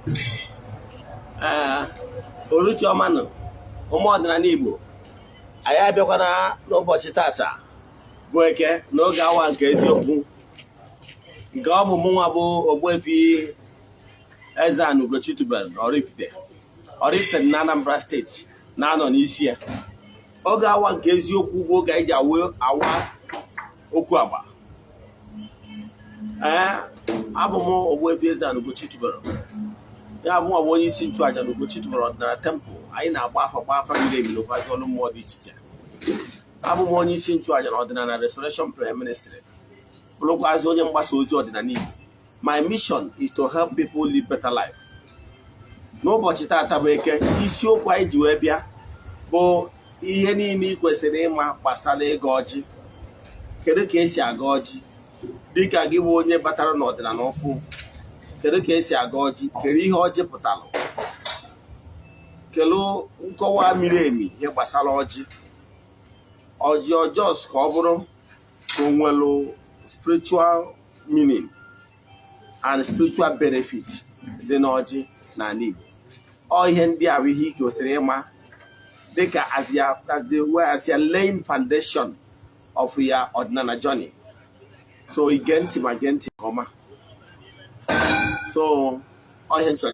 Ee, uhuruchi ọma nụ, ụmụ ọdịnala Igbo. Anyị abịakwana n'ụbọchị tata bụ Eke n'oge awa nke eziokwu, nke ọ bụ mụnwa bụ Ogbuefi Eze-Ana Ugochi tubelu na Oraifite, Oraifite dị na Anambra Steeti, na-anọ n'isi ya. Oge awa nke eziokwu bụ oge anyị ji awa okwu agba. Ee, abụ m Ogbuefi Eze-Ana Ugochi tubelu, ya bụ nwa bụ onye isi nchụaja na Ugochi tubelu ọdịnala temple. Anyị na-agba afa, gba afa miri emi, n'ụkwazi ọrụ mmụọ dị iche iche. Abụ m onye isi nchụaja na Ọdịnala Restoration Prayer Ministry, bụrụkwazị onye mgbasa ozi ọdịnala Igbo. My mission is to help people live better life. N'ụbọchị taata bụ Eke, isiokwu anyị ji wee bịa bụ ihe niile ị kwesịrị ịma gbasara ịga ọjị. Kedu ka esi aga ọjị dịka gị bụ onye batara n'ọdịnala ọfụ? Kedu ka esi aga ọjị? Kedu ihe ọjị pụtara? Kedu nkọwa miri emi ihe gbasara ọjị? Ọjị ọjọọ ka ọ bụrụ ka o nwere spiritual meaning and spiritual benefit dị n'ọjị n'ala Igbo. Ọ ihe ndị a bụ ihe ị kwesịrị ịma dịka as your laying foundation of your ọdịnala journey. So ige ntị ma gee ntị nke ọma. So ọ ihe nchọrọ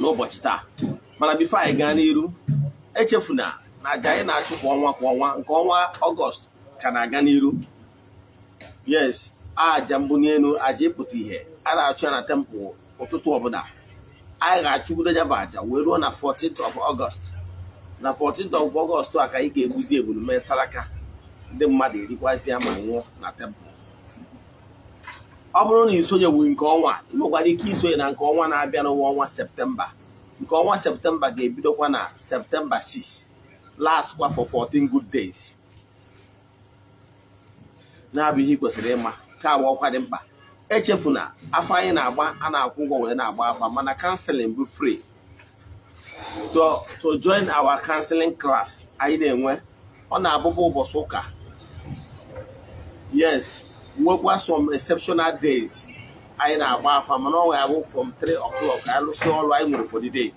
n'ụbọchị taa. Mana before anyị gaa n'iru, echefuna na aja anyị na-achụ kwa ọnwa kwa ọnwa, nke ọnwa Ọgọst ka na-aga n'iru. Yes, aja mbuli elu, aja ịpụta ihe, a na-achụ ya na temple ụtụtụ ọbụla. Anyị ga-achụgide ya bụ aja wee ruo na 14th of August. Na 14th of August a ka anyị ga-egbuzi ebulu, mee saraka, ndị mmadụ erikwazi ya ma nwụọ na temple. Ọ bụrụ na isonyewu nke ọnwa, ị nwekwara ike isonye na nke ọnwa na-abịa n'ọnwa ọnwa Septemba. Nke ọnwa Septemba ga-ebidokwa na Septemba 6, last kwa for 14 good days. Na-abụ ihe ị kwesịrị ịma ka agba ọkwa dị mkpa. Echefuna, afa anyị na-agba, a na-akwụ ụgwọ wee na-agba afa, mana counseling bụ free. To join our counseling class anyị na-enwe, ọ na-abụbụ ụbọchị ụka, yes, nwekwa some exceptional days anyị na-agba afa, mana ọ ga-abụ from 3 o'clock, anyị lụsị ọrụ anyị nwere for the day.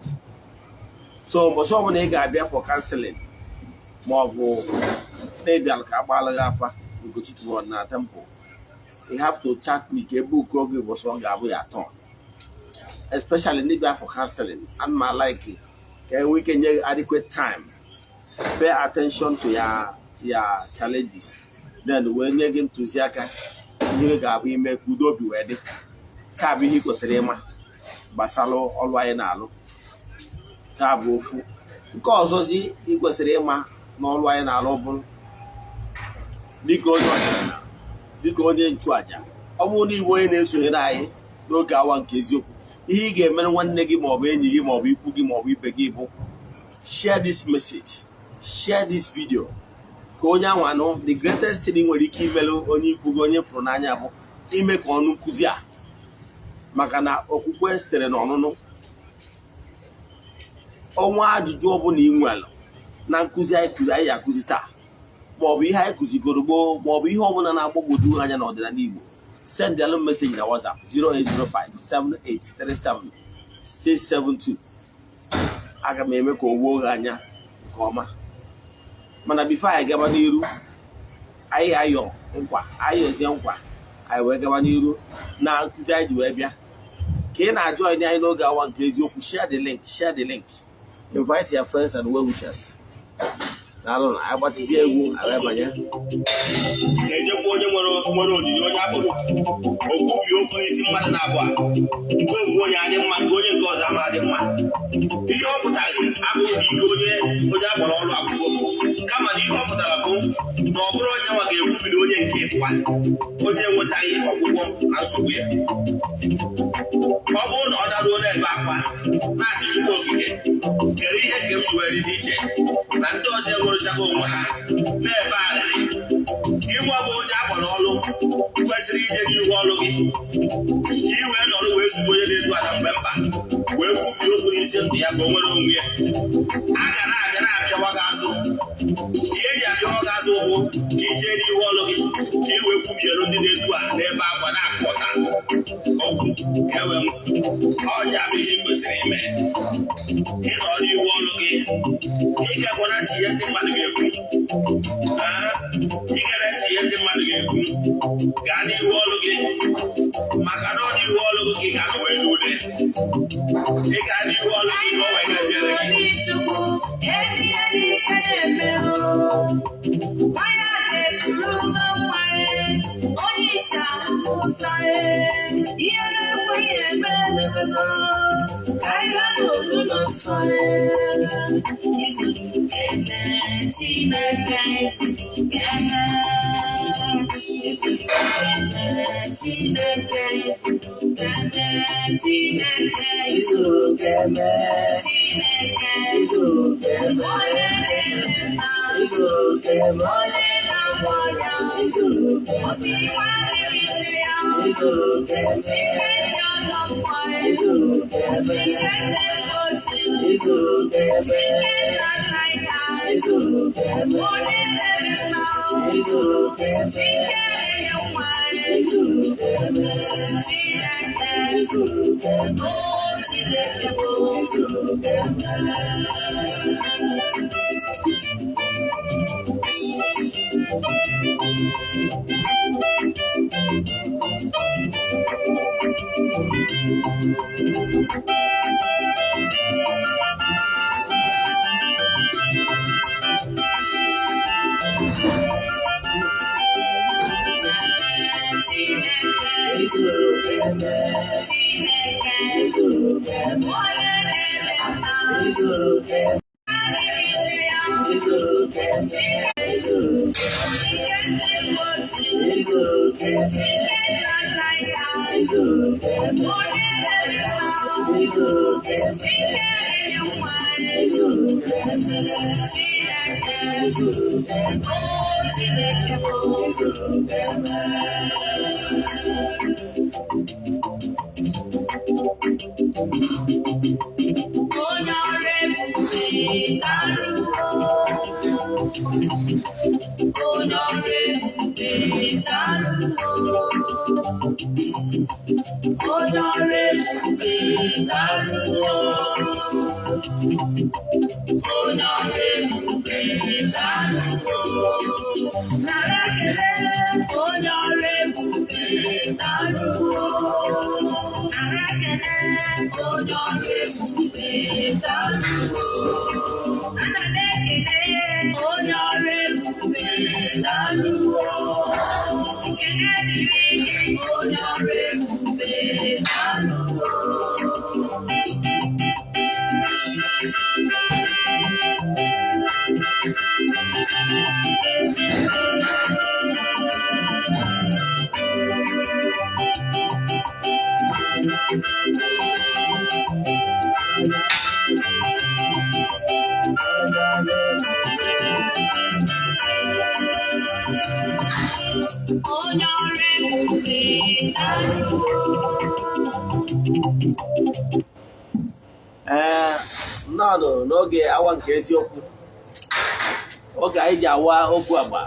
So ụbọchị ọbụla ị ga-abịa for counseling ma ọ bụ na-ịbịara ka agbaala gị afa Ugochi tubelu na temple, you have to chat me ka ebe uku oge ụbọchị ọ ga-abụ ya atọ. Especially ndị bịa for counseling, ana m like ka enwee ike nye adequate time, pay attention to your challenges, then wee nye gị ntụziaka ihe ga-abụ ime ka udo obi wee dị. Ka bụ ihe ị kwesịrị ịma gbasara ọrụ anyị na-alụ. Ka bụ ofu. Nke ọzọzi ị kwesịrị ịma n'ọrụ anyị na-alụ bụ, dịka onye ọdịnala, dịka onye nchụaja, ọ bụrụ na ịbụ onye na-esonyere anyị n'oge awa nke eziokwu, ihe ị ga-emere nwanne gị maọbụ enyi gị maọbụ ikwu gị maọbụ ibe gị bụ share this message, share this video, ka onye anwa nụ. The greatest thing ị nwere ike imere onye ikwu gị, onye fụrụ n'anya, bụ ime ka ọnụ nkụzi a, maka na okwukwe sitere n'ọnụnụ. Ọnwa ajụjụ ọbụla ị nwere na nkụzi anyị kụzi, anyị akụzi taa, maọbụ ihe anyị kụzigoro gboo, maọbụ ihe ọbụla na-agbagwoju anya n'ọdịnala Igbo, send alụ message na WhatsApp 0805 7837 672. Aga m eme ka o wuo gị anya nke ọma. Mana before anyị gaba n'iru, anyị ayọ nkwa, anyị yọzie nkwa, anyị wee gaba n'iru na nkụzi anyị ji wee bịa. Ka ị na-ajoin anyị n'oge awa nke eziokwu, share the link, share the link, invite your friends and well wishers. Daalụ. Na anyị gbatịzie egwu, anyị banye. Ga-enyekwa onye nwere onyinye, onye akpọrọ okwubi okwu n'isi mmadụ na-abụ a, nke ofu onye adị mma, nke onye nke ọzọ ama adị mma. Ihe ọ pụtaghị abụghị na ike onye akpọrọ ọrụ akwụkwọ, kama na ihe ọ pụtara bụ na ọ bụrụ onye nwa ga-ekwubiri onye nke ịbụa, onye enwetaghị ọgwụgwọ na nsogbu ya. Ọ bụrụ na ọ daruo n'ebe akwa na-asị, "Chukwu Okike, kere ihe nke m ji wee dịzi iche na ndị ọzọ enwerechago onwe ha," na-ebe arịrị, gị nwa bụ onye akpọrọ ọrụ kwesịrị ije n'ihu ọrụ gị ka ị wee nọrọ wee zugbo onye na-edu ala mgbe mkpa, wee kwubie okwu n'isi ndụ ya ka o nwere onwe ya, a ga na-abịa na-apịawa gị azụ. Ihe eji apịawa gị azụ bụ ka ị jee n'ihu ọrụ gị, ka ị wee kwubiere ndị na-edu a n'ebe akwa na-akụ ọta. O Ọgwụ ka e wee ọnya bụ ihe ị kwesịrị ime. Ịnọ n'ihu ọlụ gị, ịgakwana ntị ihe ndị mmadụ ga-ekwu. Igere ntị ihe ndị mmadụ ga-ekwu, gaa n'ihu ọlụ gị, maka na ọ n'ihu ọlụ gị ka ị ga-anọ wee n'ude. Ị gaa n'ihu ọlụ gị ka o wee gaziere gị. Chukwu, ebe ihe n'ike na-eme o. Nwanyị a na-eburu nwa ya, onye isi ahụ ụzọ ya, ihe na-ekweghị eme emewego, ka anyị gaa n'ụlọ nsọ ya. Izuru eme, Chineke, izuru eme, izuru eme, Chineke, izuru eme, Chineke, izuru Izuru Chineke, izuru onye na-eme mma, izuru onye na-agwọ ọrịa, izuru osikwa dịrị nne ya, izuru Chike ndị ọgọ mmụọ, izuru Chike ndị nne ochie, izuru Chike nna nna ya, izuru onye na-eme mma, izuru Chike na-enye nwa, izuru Chineke, izuru o Chineke bụ. Izuru. Chineke, Izuru Chineke, izuru onye na-eme mma, izuru adịrị nne ya, izuru izuru Chike ndị nne ochie, izuru Chike nna nna ya, izuru onye na-eme mma, izuru Chike na-enye nwa, izuru Chineke, izuru o Chineke bụ. Izuru. Onye ọrụ ebube na-arụwo, onye ọrụ ebube na-arụwo, onye ọrụ ebube na-arụwo, onye ọrụ ebube na-arụwo. Nara ekele, onye ọrụ ebube na-arụwo. Nara ekele, onye ọrụ ebube na-arụwo. Ana m ekele onye ọrụ ebube na-arụwo. Ekele dịrị gị, onye ọrụ ebube na-arụwo. Onye ọrụ ebube na-arụwo. Ee, nnọọ n'oge awa nke eziokwu, oge anyị ji awa okwu agba,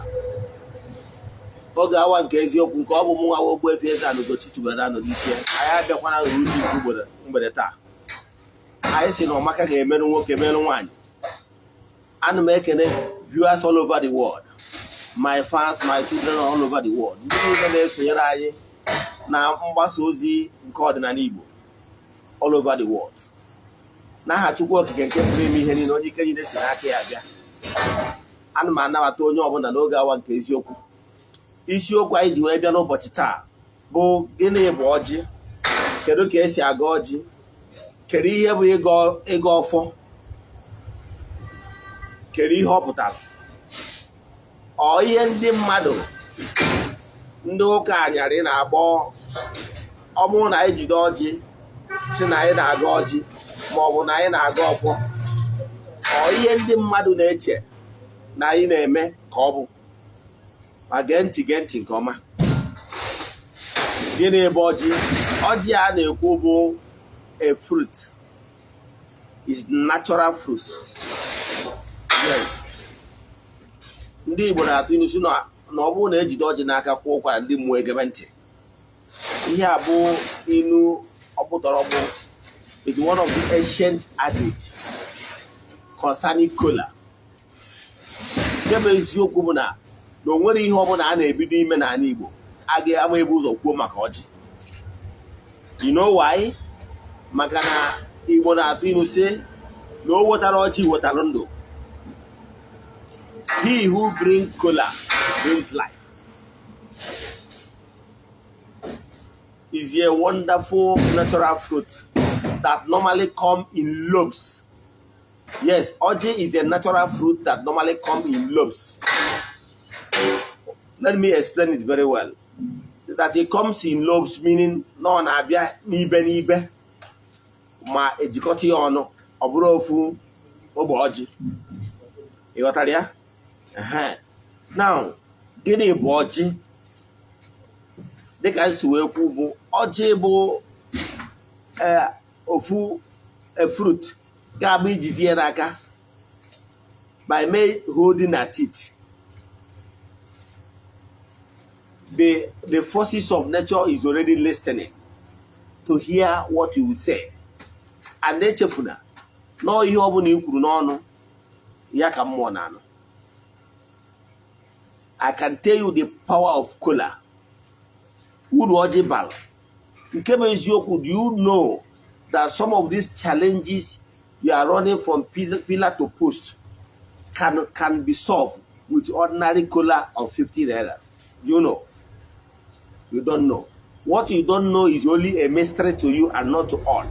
oge awa nke eziokwu nke ọ bụ mụ nwa Ogbuefi Eze-Ana Ugochi tubelu anọ n'isi ya. Anyị abịakwana n'uju ikwu mgbede taa. Anyị sị na ọmaka ga-emerụ nwoke, merụ nwaanyị. Ana m ekene viewers all over the world, my fans, my children all over the world, ndị niile na-esonyere anyị na mgbasa ozi nke ọdịnala Igbo all over the world. N'aha Chukwu Okike nke pụrụ ime ihe niile, onye ike niile si n'aka ya bịa, ana m anabata onye ọbụla n'oge awa nke eziokwu. Isiokwu anyị ji wee bịa n'ụbọchị taa bụ: gịnị bụ ọjị? Kedu ka esi aga ọjị? Kedu ihe bụ ịgọ ọfọ? Kedu ihe ọ pụtara? Ọ ihe ndị mmadụ, ndị ụka anyarị na-akpọ, ọ bụrụ na anyị jide ọjị si na anyị na-aga ọjị ma ọ bụ na anyị na-aga ọfọ, ọ ihe ndị mmadụ na-eche na anyị na-eme ka ọ bụ. Ma gee ntị, gee ntị nke ọma. Gịnị bụ ọjị? Ọjị a na-ekwu bụ a fruit, is natural fruit. Yes, ndị Igbo na-atụ ilu si na ọ bụrụ na ejide ọjị n'aka kwụọ ụkwara, ndị mmụọ egebe ntị. Ihe a bụ inu ọkpụtọrọkpụ. It's one of the ancient adage concerning kola. Nke bụ eziokwu bụ na o nwere ihe ọbụla a na-ebido ime n'ala Igbo a ga-ama ebu ụzọ kwuo maka ọjị. You know why? Maka na Igbo na-atụ ilu sị na o wetara ọjị wetara ndụ. He who bring kola brings life. Is a wonderful natural fruit that normally come in lobes. Yes, ọjị is a natural fruit that normally come in lobes. Let me explain it very well. That it comes in lobes, meaning na ọ na-abịa n'ibe n'ibe, ma ejikọta ya ọnụ ọ bụrụ ofu ogbe ọjị. Ị ghọtara ya? Now, gịnị bụ ọjị? Dịka m si wee kwu, bụ ọjị bụ ofu fruit ga-abụ ijide ya n'aka, by me holding at it, the forces of nature is already listening to hear what you will say. And echefuna nọọ, ihe ọbụla i kwuru n'ọnụ ya ka mmụọ na-anụ. I can tell you the power of kola, uru ọjị bara. Nke bụ eziokwu, do you know that some of these challenges you are running from pillar to post can be solved with ordinary kola of 50 naira? Do you know? You don't know. What you don't know is only a mystery to you and not to all.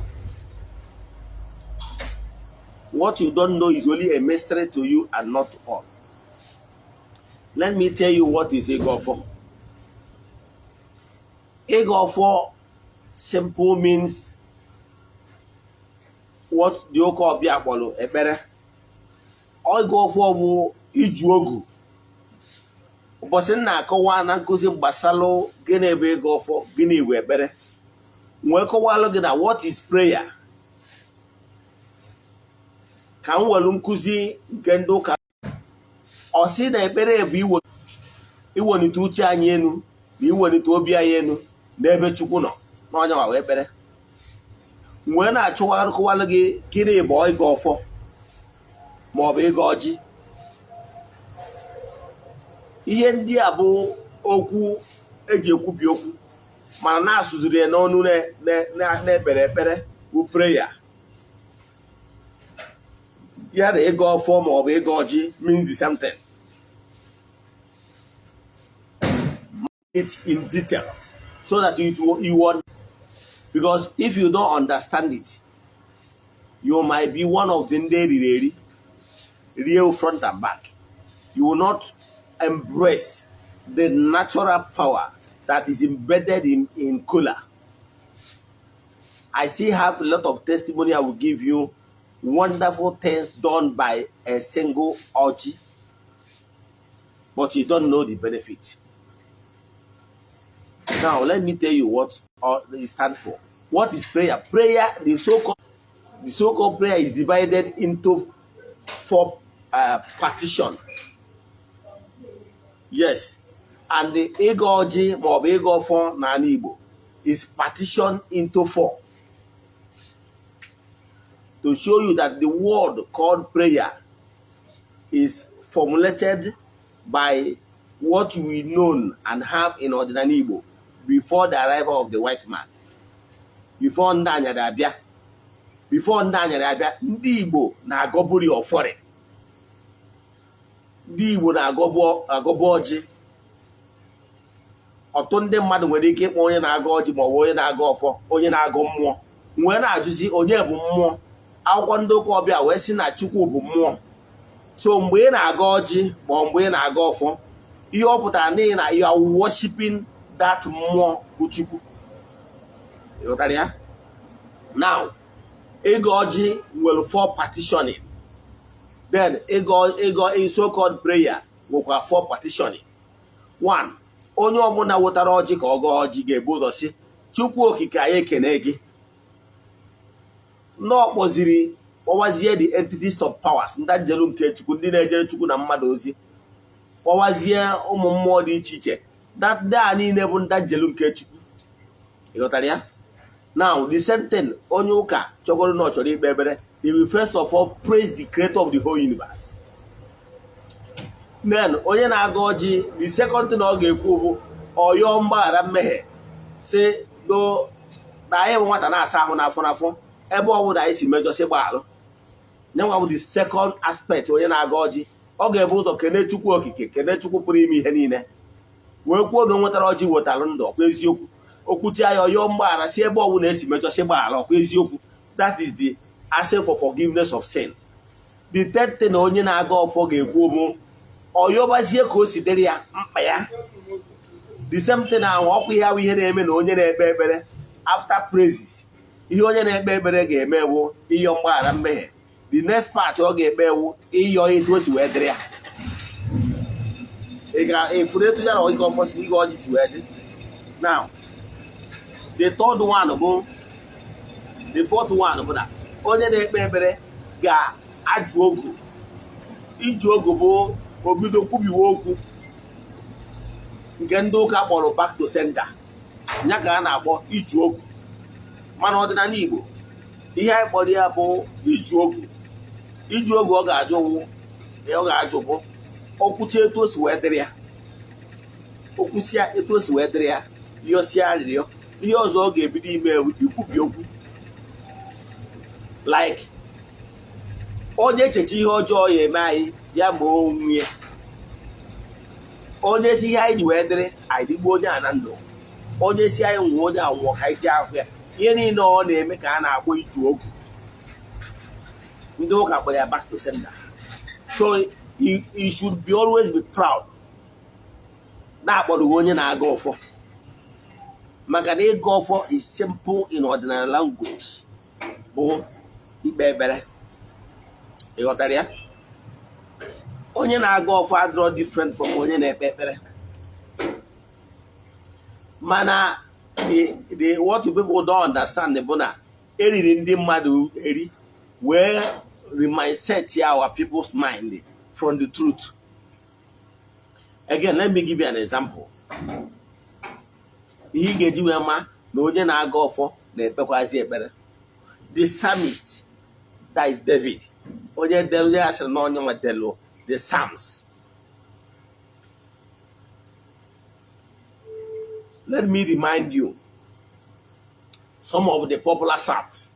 What you don't know is only a mystery to you and not to all. Let me tell you what is ịgọ ọfọ. Ịgọ ọfọ simple means what the ụka ọbịa kpọrọ ekpere. Ịgọ ọfọ bụ iju ogu. Ụbọchị m na-akọwa na nkụzi gbasalụ gịnị bụ ịgọ ọfọ, gịnị bụ ekpere, wee kọwalụ gị na what is prayer, ka m welu nkụzi nke ndị ụka. Ọ sị na ekpere bụ iwelite uche anyị elu na iwelite obi anyị elu n'ebe Chukwu nọ n'ọnya ma wee ekpere. Wee na-achọwarịkọwalụ gị gịnị bụ ịgọ ọfọ ma ọ bụ ịgọ ọjị. Ihe ndị a bụ okwu eji ekwubi okwu, mana na-asụziri ya n'ọnụ na-ekpere ekpere bụ prayer. Ya na ịgọ ọfọ ma ọ bụ ịgọ ọjị means the same thing. It in details so that you want, because if you don't understand it, you might be one of the ndị eriri eri real front and back. You will not embrace the natural power that is embedded in kola. I still have a lot of testimony I will give you, wonderful things done by a single ọjị, but you don't know the benefit. Now, let me tell you what it stands for. What is prayer? Prayer, the so-called prayer is divided into four partition. Yes, and the ịgọ ọjị maọbụ ịgọ ọfọ n'ala Igbo is partitioned into four to show you that the word called prayer is formulated by what we know and have in ọdịnala Igbo before the arrival of the white man. Before ndị anyarị abịa, before ndị anyarị abịa, ndị Igbo na-agọburi ọfọrị, ndị Igbo na-agọbụ ọjị. Ọtụtụ ndị mmadụ nwere ike ịkpọ onye na-agọ ọjị ma ọ bụ onye na-agọ ọfọ onye na-agọ mmụọ. Wee na-ajụzi, onye bụ mmụọ? Akwụkwọ ndị ụka ọbịa wee sị na Chukwu bụ mmụọ. So mgbe ị na-agọ ọjị ma ọ mgbe ị na-agọ ọfọ, ihe ọ pụtara n'ihi na you are worshiping that mmụọ bụ Chukwu. Ịghọtara ya? Now, ịgọ ọjị nwere four partitioning. Then ịgọ so called prayer nwekwa four partitioning. One, onye ọbụla wetara ọjị ka ọ gọọ ọjị ga-ebu ụzọ sị, "Chukwu Okike, anyị ekene gị." Ndị ọ kpọziri kpọwazie the entities of powers, ndị njelu nke Chukwu, ndị na-ejere Chukwu na mmadụ ozi, kpọwazie ụmụ mmụọ dị iche iche. Ndị a niile bụ ndị njelu nke Chukwu. Ị ghọtara ya? Now, the same thing, onye ụka chọgoro na ọ chọrọ ikpe ekpere, he will first of all praise the creator of the whole universe. Then onye na-aga ọjị, the second thing ọ ga-ekwu bụ ọyọọ mgbaghara mmehie, si do na anyị bụ nwata na-asa ahụ n'afọ n'afọ, ebe ọ bụla anyị si mejọ, si gbaghalụ. Nyanwa bụ the second aspect. Onye na-aga ọjị, ọ ga-ebu ụzọ kene Chukwu Okike, kene Chukwu pụrụ ime ihe niile, wee kwuo na o nwetara ọjị wetalụ ndụ. Ọkwa eziokwu? Okwuchia ya, ọyọọ mgbaghara, si ebe ọ bụla esi mejọ, si gbaghara. Ọkwa eziokwu? That is the asking for forgiveness of sin. The third thing onye na-aga ọfọ ga-ekwu bụ ọyọbazie ka o si dịrị ya mkpa ya. The same thing ahụ, ọkwa ihe ahụ, ihe na-eme na onye na-ekpe ekpere, after praises, ihe onye na-ekpe ekpere ga-eme bụ ịyọ mgbaghara mmehie. The next part ọ ga-ekpe ewu ịyọ etu o si wee dịrị ya. Ị ga-efuru etu ya na ịga ọfọ si ịga ọjị ji wee dị. Now, the third one bụ, the fourth one bụ na onye na-ekpe ekpere ga-ajụ ogu. Iji ogu bụ obido kwubiwe okwu nke ndị ụka kpọrọ back to sender, ya ka a na-akpọ iji ogu. Mana ọdịnala Igbo, ihe anyị kpọrọ ya bụ iji ogu. Iji ogu ọ ga-ajụ wụ, ọ ga-ajụ bụ okwuchi etu o si wee dịrị ya, okwusia etu o si wee dịrị ya, yọsịa arịrịọ. Ihe ọzọ ọ ga-ebido ime ewu ikwubi okwu, like onye echeche ihe ọjọọ ya eme anyị, ya ma onwe ya, onye si ihe anyị ji wee dịrị anyị dịgbuo onye a na ndụ, onye si anyị nwụọ, onye anwụọ ka anyị ji ahụ ya. Ihe niile ọ na-eme ka a na-akpọ iju ogu. Ndị ụka kpọrọ ya back to sender. So you should be always be proud na-akpọrọ onye na-aga ọfọ, maka na ịga ọfọ is simple in ordinary language, bụ ikpe ekpere. Ị ghọtara ya? Onye na-aga ọfọ adịrọ different from onye na-ekpe ekpere. Mana the what people don't understand bụ na eriri ndị mmadụ eri wee remindset ya our people's mind from the truth. Again, let me give you an example. Ihe ị ga-eji wee ma na onye na-aga ọfọ na-ekpekwazi ekpere: the psalmist, that is David, onye dere ya sịrị na onye nwa delu the Psalms. Let me remind you some of the popular Psalms,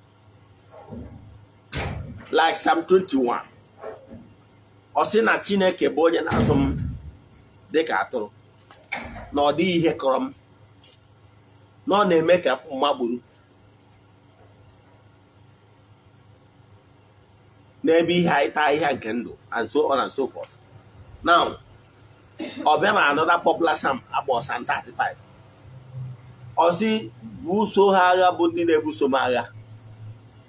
like Psalm 21. Ọ sị na Chineke bụ onye na-azụ m dịka atụrụ, na ọ dịghị ihe kọrọ m, na ọ na-eme ka m magburu n'ebe ihe ịta ahịhịa nke ndụ, and so on and so forth. Now, ọ bịa na another popular psalm akpọ Psalm 35. Ọ sị, buso ha agha bụ ndị na-ebuso m agha,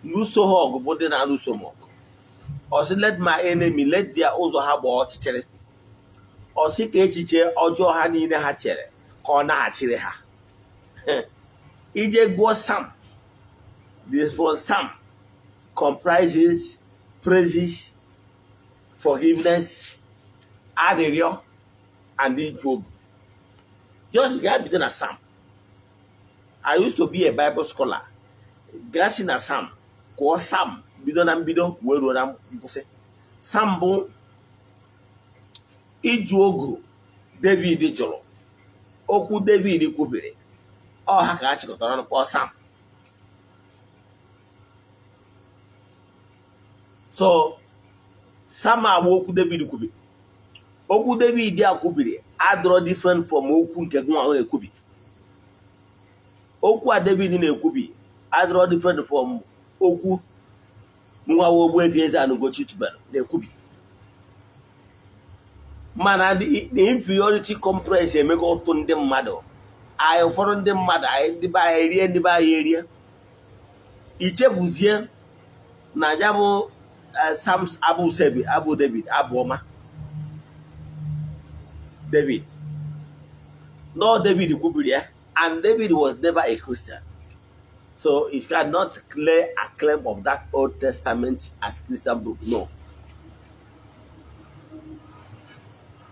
lụso ha ọgụ bụ ndị na-alụso m ọgụ. Ọ sị, let my enemy, let their ụzọ ha gbaa ọchịchịrị. Ọ sị ka echiche ọjọọ ha niile ha chere ka ọ na-achịrị ha. Ije gụọ Psalm, the first Psalm comprises praises, forgiveness, arịrịọ and iju ogu. Just gaa bido na Psalm. I used to be a Bible scholar. Gaa si na Psalm, kụọ Psalm bido na mbido wee ruo na nkwụsị. Psalm bụ iju ogu David jụrụ, okwu David kwubiri, ọ ha ka a chịkọtara ọnụ kpọọ Psalm. So Psalm a bụ okwu David kwubiri. Okwu David a kwubiri adịrọ different from okwu nke gụnwa na-ekwubi. Okwu a David na-ekwubi adịrọ different from okwu nwa Ogbuefi Eze-Ana Ugochi tubelu na-ekwubi. Mana the inferiority complex emego ọtụtụ ndị mmadụ anyị, ụfọdụ ndị mmadụ anyị, ndị be anyị erie, ndị be anyị erie, ichefuzie na ya bụ Psalms abụ sebi abụ David, abụ ọma David. No, David kwubiri ya, and David was never a Christian, so he cannot lay a claim of that Old Testament as Christian book. No.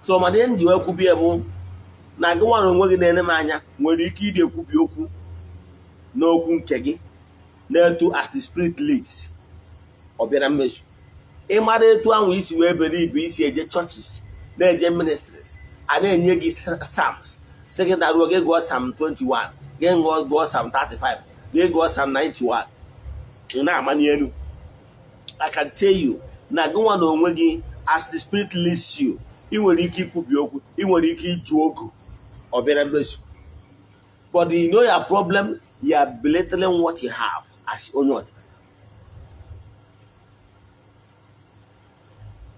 So mana ihe m ji wee kwubie bụ na gị nwa na onwe gị na-ene m anya nwere ike ịdị ekwubi okwu. N'okwu nke gị na-etu, as the spirit leads, ọ bịara mmezu. Ịmara etu ahụ isi wee bere ibu isi eje churches, na-eje ministries, a na-enye gị psalms, sị gị na ruo gị gụọ Psalm 21, gị gụọ Psalm 35, gị gụọ Psalm 91, ị na-amanye elu. I can tell you na gị nwa na onwe gị, as the spirit leads you, ị nwere ike ikwubi okwu, ị nwere ike iju ogu, ọ bịara mmezu. But you know your problem, you are belittling what you have as onye ọdịnala.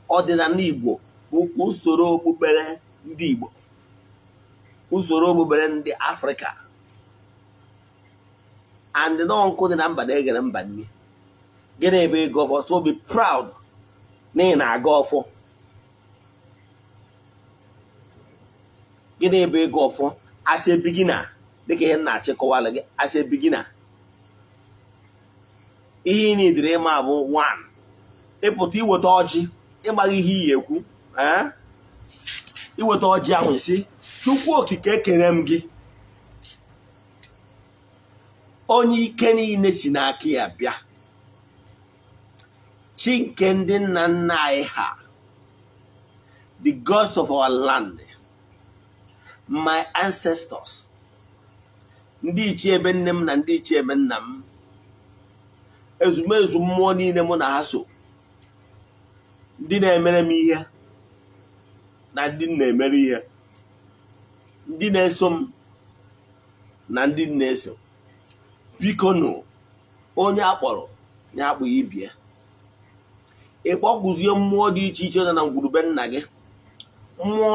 Ọdịnala Igbo bụ usoro okpukpere ndị Igbo, usoro okpukpere ndị Afrịka, and nọ nkụ dị na mba na-egere mba nni. Gịnị ebe ịgọ ọfọ? So be proud na ị na-agọ ọfọ. Gịnị ebe ịgọ ọfọ? As a beginner, dịka ihe m na-achịkọwala gị, as a beginner, ihe ị nidiri ịma bụ one, ịpụta iweta ọjị, ịmaghị ihe iyi ekwu, iweta ọjị ahụ, sị Chukwu Okike ekere m gị, onye ike niile si n'aka ya bịa, chi nke ndị nna nna anyị ha, the gods of our land, my ancestors, ndị ichie ebe nne m na ndị ichie ebe nna m, ezumezu mmụọ niile mụ na ha so, ndị na-emere m ihe na ndị m na-emere ihe, ndị na-eso m na ndị m na-eso, biko nụ, onye akpọrọ ya akpọghị ibie. Ịkpọkụzie mmụọ dị iche iche nọ na ngwurube nna gị, mmụọ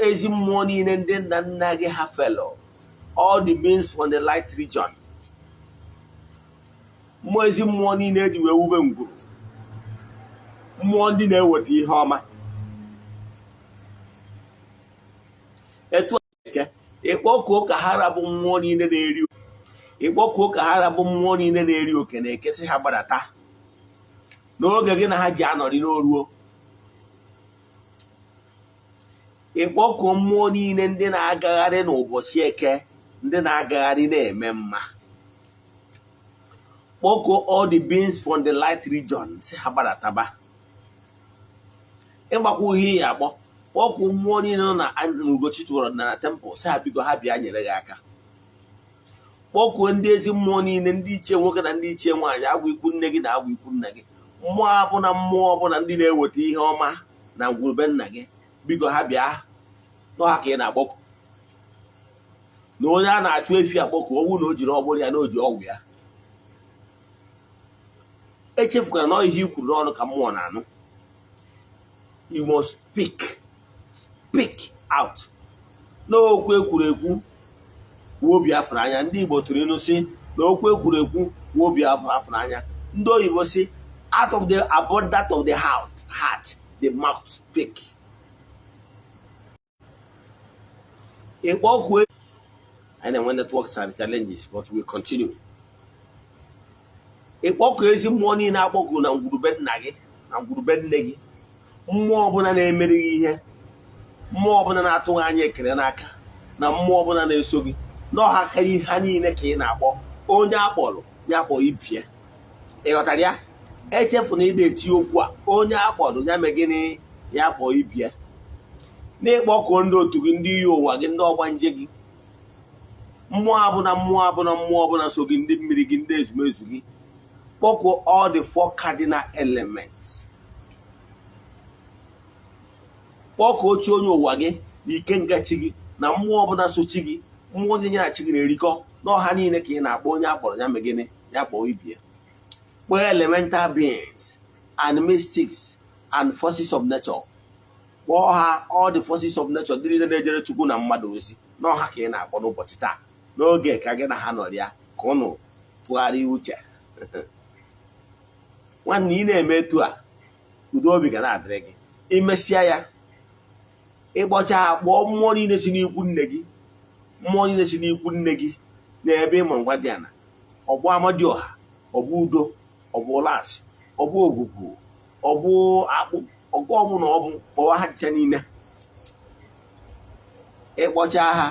ezi mmụọ niile ndị nna nna gị ha fellow, all the beings from the light region, mmụọ ezi mmụọ niile eji wee wube ngwuru, mmụọ ndị na-eweta ihe ọma. Etu eke ịkpọkuo ka ha rabụ mmụọ niile na-eri, ịkpọkuo ka ha rabụ mmụọ niile na-eri oke na eke, sị ha gbadata n'oge gị na ha ji anọrị n'oruo. Ịkpọkuo mmụọ niile ndị na-agagharị n'ụbọchị eke, ndị na-agagharị na-eme mma. Kpọkuo all the beings from the light region, si ha gbadataba. Ịgbakwa ihe ya akpọ, kpọkuo mmụọ niile nọ na Ugochi tụrụ ọdịnala temple, si ha biko ha bịa nyere gị aka. Kpọkuo ndị ezi mmụọ niile, ndị ichie nwoke na ndị ichie nwaanyị, agwụ ikwu nne gị na agwụ ikwu nna gị, mmụọ abụna mmụọ ọbụla ndị na-eweta ihe ọma na ngwurube nna gị, biko ha bịa n'ọha ka ị na-akpọku. Na onye a na-achụ efi akpọku ọnwụ na o jiri ọgbụrụ ya na o ji ọgwụ ya. Echefukwara na ihe i kwuru n'ọnụ ka mmụọ na-anụ. You must speak, speak out. N'okwu ekwuru ekwu wuo Biafra anya. Ndị Igbo tụrụ ilu sị na okwu ekwuru ekwu wuo Biafra anya. Ndị oyibo sị, out of the abundance of the heart the mouth speak. Ịkpọkwu anyị na-enwe network challenges, but we continue. Ịkpọkụ ezi mmụọ niile akpọkụ na ngwurube nna gị na ngwurube nne gị, mmụọ ọbụla na-emere gị ihe, mmụọ ọbụla na-atụghị anya ekele n'aka, na mmụọ ọbụla na-eso gị n'ọha ha niile ka ị na-akpọ. Onye akpọrọ ya akpọ ibie, ị ghọtara ya? Echefuna ịda eti okwu a, onye akpọrọ ya mee gịnị? Ya kpọọ ibie. N'ịkpọkuo ndị otu gị, ndị iyi ụwa gị, ndị ọgbanje gị, mmụọ abụna mmụọ abụna mmụọ ọbụla so gị, ndị mmiri gị, ndị ezumezu gị, kpọkuo all the four cardinal elements, kpọkuo chi onye ụwa gị na ikenga chi gị na mmụọ ọbụla so chi gị, mmụọ ndị ya na chi gị na-erikọ n'ọha niile ka ị na-akpọ. Onye akpọrọ ya mee gịnị? Ya kpọọ ibie. Kpọọ elemental beings and mystics and forces of nature, kpọọ ha all the forces of nature, ndị niile na-ejere Chukwu na mmadụ ozi n'ọha ka ị na-akpọ n'ụbọchị taa, n'oge ka gị na ha nọrọ ya, ka ụnụ tụgharịa uche. Nwanne, ị na-eme etu a, udo obi ga na-adịrị gị. Imesịa ya, ịkpọcha ha, kpọọ mmụọ niile si n'ikwu nne gị, mmụọ niile si n'ikwu nne gị na ebe ịmụ ngwa dị ana, ọ bụ amadioha, ọ bụ udo, ọ bụ ụlasị, ọ bụ ogwugwu, ọ bụ akpụ, ọgụ ọbụla ọ bụ, kpọwa ha ncha niile. Ịkpọcha ha,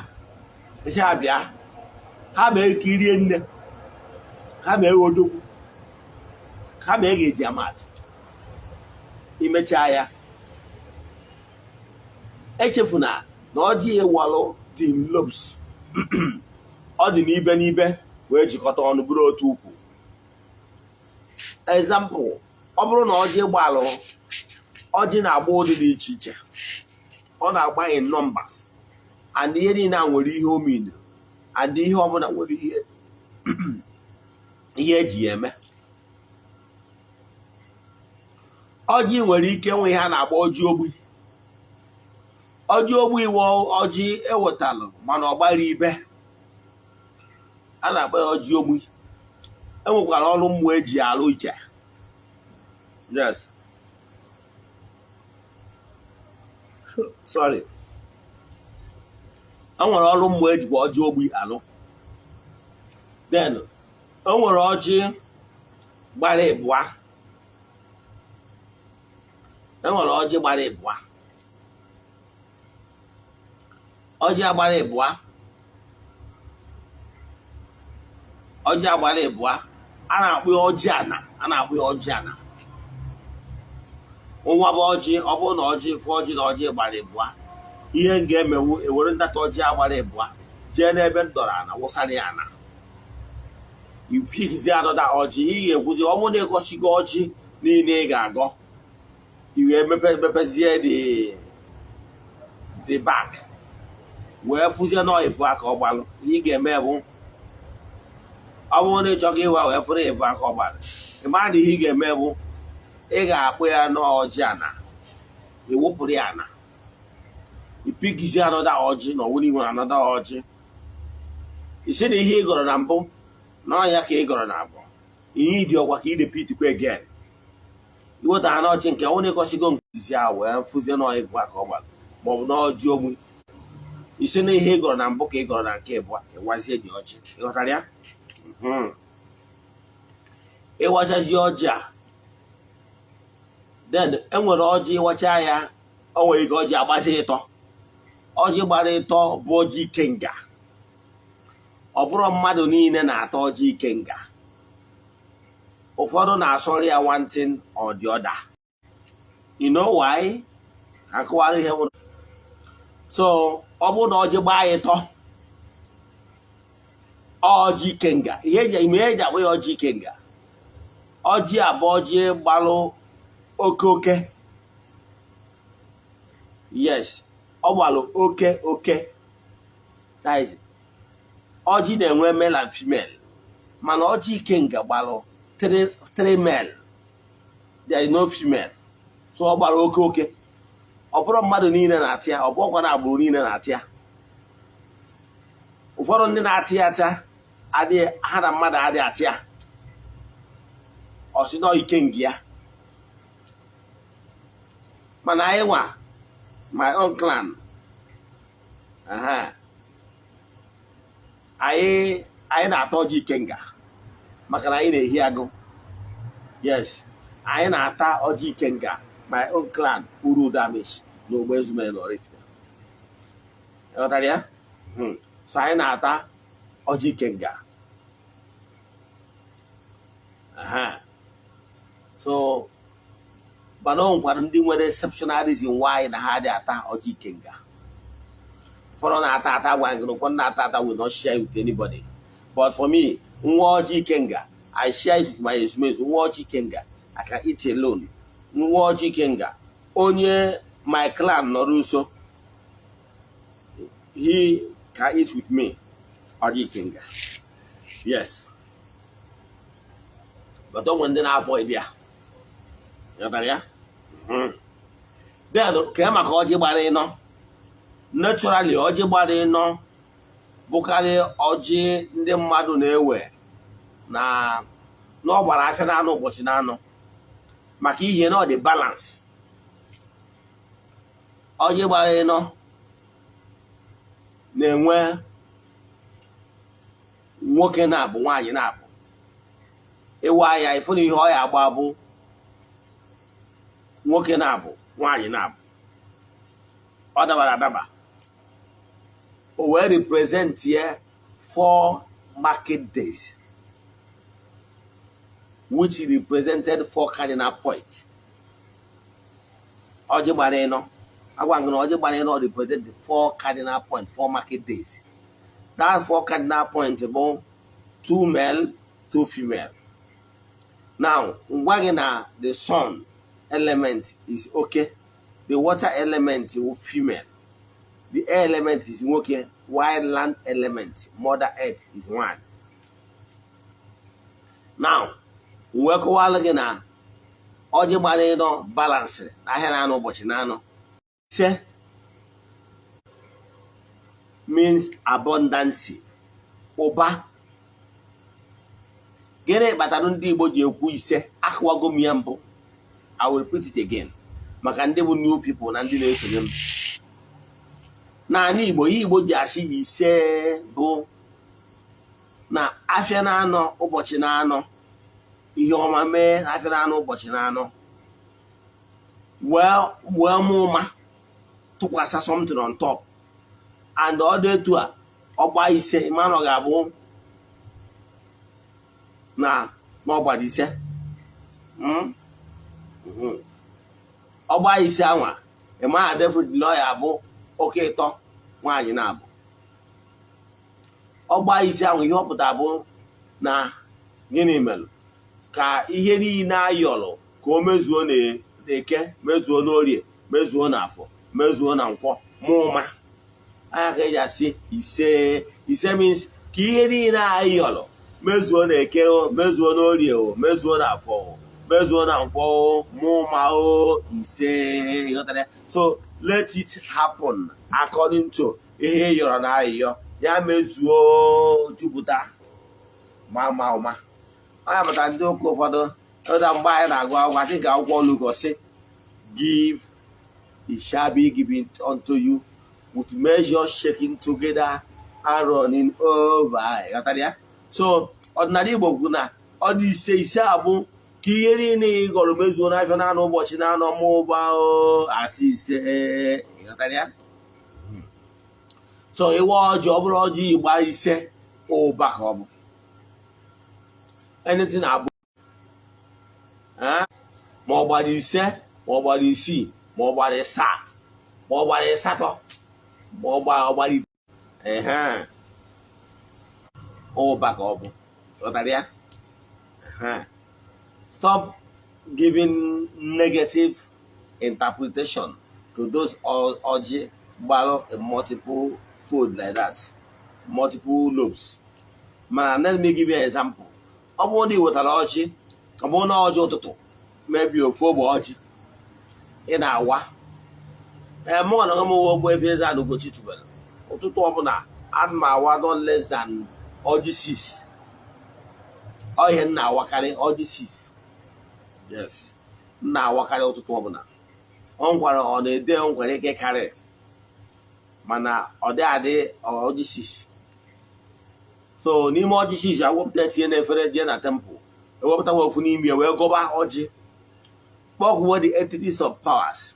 isi ha bịa, ha mee ka irie nne. Ha mee odogwu, ha mee ga-eji amatụ. Imechaa ya, echefuna na ọjị ịwalụ dị in lobes, ọ dị n'ibe n'ibe wee jikọta ọnụ bụrụ otu ukwu. Example, ọ bụrụ na ọjị gbalụ, ọjị na-agba ụdị dị iche iche, ọ na-agba in numbers, and ihe niile a nwere ihe o mean, and ihe ọbụla nwere ihe eji ya eme. Ọjị nwere ike nwe ihe a na-akpọ ọjị ogbi. Ọjị ogbi iwe ọjị ewetalụ, mana ọ gbara ibe, a na-akpọ ya ọjị ogbi. Enwekwara ọrụ mmụọ eji alụ iche. Yes, sorry, e nwere ọrụ mmụọ ejikwa ọjị ogbi alụ. Then o nwere ọjị gbara ịbụa. E nwere ọjị gbara ịbụa. Ọjị agbara ịbụa, ọjị agbara ịbụa, a na-akpọ ya ọjị ana, a na-akpọ ya ọjị ana. Nwa bụ ọjị, ọ bụrụ na ọjị fụ ọjị na ọjị gbara ịbụa, ihe m ga-emewu, ewere ndata ọjị agbara ịbụa jee n'ebe m dọrọ ana, wụsara ya ana, ipikizi anọda ọjị. Ị ga-ekwuzi, ọ bụrụ na ịgọchigo ọjị niile ị ga-agọ, i wee mepezie the back wee fụzie na ịbụa ka ọ gbalụ. Ihe ị ga-eme bụ, ọ bụrụ na ị chọghị ịwa wee fụrụ ịbụa ka ọ gbalụ, ị mara na ihe ị ga-eme bụ ị ga-akpụ ya n'ọjị ana, ị wụpụrụ ya ana, ipikizi anọda ọjị na ọwụrụ inwere anọda ọjị, isi na ihe ị gọrọ na mbụ na ọnya ka ị gọrọ na abụọ, ihe ịdị ọkwa ka ị repeat kwa again. Iweta ha n'ọchị nke ọnwụ na-egosigo nke izizi ahụ wee fụzie na ịbụa ka ọ gbara, maọbụ na ọjị ogbu, isi na ihe ị gọrọ na mbụ ka ị gọrọ na nke ịbụa, ịwazie dị ọjị. Ịghọtara ya? Ịwachazie ọjị a, then enwere ọjị ịwacha ya, o nwere ike ọjị agbazi ịtọ. Ọjị gbara ịtọ bụ ọjị ikenga. Ọ bụrụ mmadụ niile na-ata ọjị ikenga, ụfọdụ na-asọrọ ya one thing or the other. You know why? Akụwara ihe nwụrụ. So ọ bụrụ na ọjị gbaa ịtọ, ọjị ikenga, ihe eji ime eji akpọ ya ọjị ikenga, ọjị abụọ, ọjị gbalụ oke oke. Yes, ọ gbalụ oke oke. That is, ọjị na-enwe male and female, mana ọjị ikenga gbalụ three male, there is no female, so ọ gbara oke oke. Ọ bụrụ mmadụ niile na-atị ya, ọ bụrụkwa na agbụrụ niile na-atị ya. Ụfọdụ ndị na-atị ya ata adịghị ha na mmadụ adịghị atị ya, ọ sị nọ ikenga ya. Mana anyị nwa, my own clan, aha, anyị na-ata ọjị ikenga maka na anyị na-ehi agụ. Yes, anyị na-ata ọjị ikenga, my own clan, uru damage na ogbe ezumere na Oraifite. Ịghọtara ya? So anyị na-ata ọjị ikenga. Aha. So mana o nwekwara ndị nwere exceptional reason why na ha adịghị ata ọjị ikenga. Ụfọdụ na-ata ata, gwara gị na ụfọdụ na-ata ata will not share with anybody, but for me, nwa ọjị ikenga, I share it with my ezumezu. Nwa ọjị ikenga, I can eat alone. Nwa ọjị ikenga, onye my clan nọrọ nso, he can eat with me ọjị ikenga. Yes, but o nwere ndị na-avoid ya. Ghọtara ya? Then kee maka ọjị gbara ịnọ. Naturally, ọjị gbara ịnọ bụkarị ọjị ndị mmadụ na-ewe na ọ gbara afịa na-anọ ụbọchị na-anọ, maka ihe na ọ dị balance. Ọjị gbara ịnọ na-enwe nwoke na-abụ, nwaanyị na-abụ. Ịwa ya, ịfụ na ihe ọ ya agba bụ nwoke na-abụ, nwaanyị na-abụ. Ọ dabara adaba, o wee represent ya four market days. which represented four cardinal points. Ọjị gbara ịnọ, agwa gị na ọjị gbara ịnọ represent the four cardinal points, four market days. That four cardinal points bụ two male, two female. Now, ngwa gị na the sun element is okay, the water element is female, the air element is nwoke, while land element, mother earth, is one. Now, wee kọwalụ gị na ọjị gbara ịnọ balansịrị ahịa na-anọ, ụbọchị na-anọ. Ise means abundance, ụba. Gịnị kpatara ndị Igbo ji ekwu ise? Akụwago m ya mbụ, I will repeat it again maka ndị bụ new people na ndị na-esonye m. N'ala Igbo, ihe Igbo ji asị ise bụ na afịa na-anọ, ụbọchị na-anọ, ihe ọma mee afịa na-anọ, ụbọchị na-anọ, wee mụ ụma tụkwasị something on top, and ọ dị etu a, ọgba ise, ịma na ọ ga-abụ na ọgbara ise. Ọgba ise anwa, ịma na definitely ọ ya abụ oke ịtọ nwaanyị na-abụ. Ọgba ise ahụ, ihe ọ pụtara bụ na gịnị mere ka ihe niile ayọrọ ka o mezuo n'Eke, mezuo n'Orie, mezuo n'Afọ, mezuo na Nkwọ, mụ ụma anya ka eji asị ise. Ise means ka ihe niile ayọrọ mezuo n'Eke o, mezuo n'Orie o, mezuo n'Afọ o, mezuo na Nkwọ o, mụ ụma o, ise. Ịghọtara ya? So let it happen according to ihe ị yọrọ na ayịyọ ya, mezuo, jupụta ma ma ụma. Ọ ya pụtara ndị ụka ụfọdụ ụda mgbe anyị na-agụ akwụkwọ, dị ka akwụkwọ Luk sị, "Give, it shall be given unto you, with measure shaken together and running over." Ịghọtara ya? So ọdịnala Igbo kwuru na ọ dị ise. Ise abụ ka ihe niile ị gọrọ mezuo n'afịa na-anọ, ụbọchị na-anọ, ma ụba o, asị ise. Ịghọtara ya? So ịwa ọjị, ọ bụrụ ọjị igba ise, ụba ka ọ bụ. Anything abụ, ma ọ gbara ise, ma ọ gbara isii, ma ọ gbara ịsaa, ma ọ gbara ịsatọ, ma ọ gbara ehe, ụba ka ọ bụ. Ghọtara ya? Ehe. Stop giving negative interpretation to those ọjị gbalụ in multiple fold like that, multiple lobes. Mana let me give you an example. Ọ bụrụ na ị wetara ọjị, ọ bụrụ na ọjị ụtụtụ, maybe ofu ogbe ọjị ị na-awa, ee, mụ na onwe m Ogbuefi Eze-Ana Ugochi tubelu, ụtụtụ ọbụla ana m awa not less than ọjị 6. Ọ ihe m na-awakarị, ọjị 6. Yes, m na-awakarị ụtụtụ ọbụla. Ọ nkwara ọ na-ede, ọ nkwara ike karị, mana ọ dị adị ọjị 6. So n'ime ọjị 6, awepụta tinye n'efere, jee na temple, ewepụta ofu n'ime ya wee gọba ọjị, kpọkwuo the entities of powers,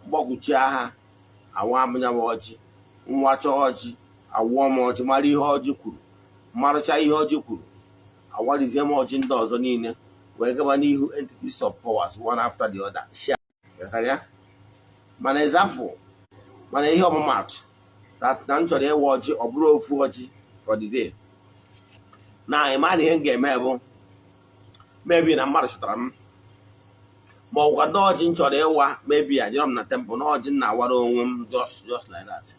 gbọkwuchie ha, awa amụnya m ọjị, nwacha ọjị, awụọ m ọjị, mara ihe ọjị kwuru, marụcha ihe ọjị kwuru, awarizie m ọjị ndị ọzọ niile wee gaba n'ihu entities of powers, one after the other. Share. Ghọtara ya? Mana example, mana ihe ọmụmaatụ that na m chọrọ ịwa ọjị, ọ bụrụ ofu ọjị for the day, na ịma na ihe m ga-eme bụ maybe na mmadụ chọtara m, ma ọ bụkwa na ọjị m chọrọ ịwa, maybe ajọrọ m na temple, na ọjị m na-awara onwe m, just like that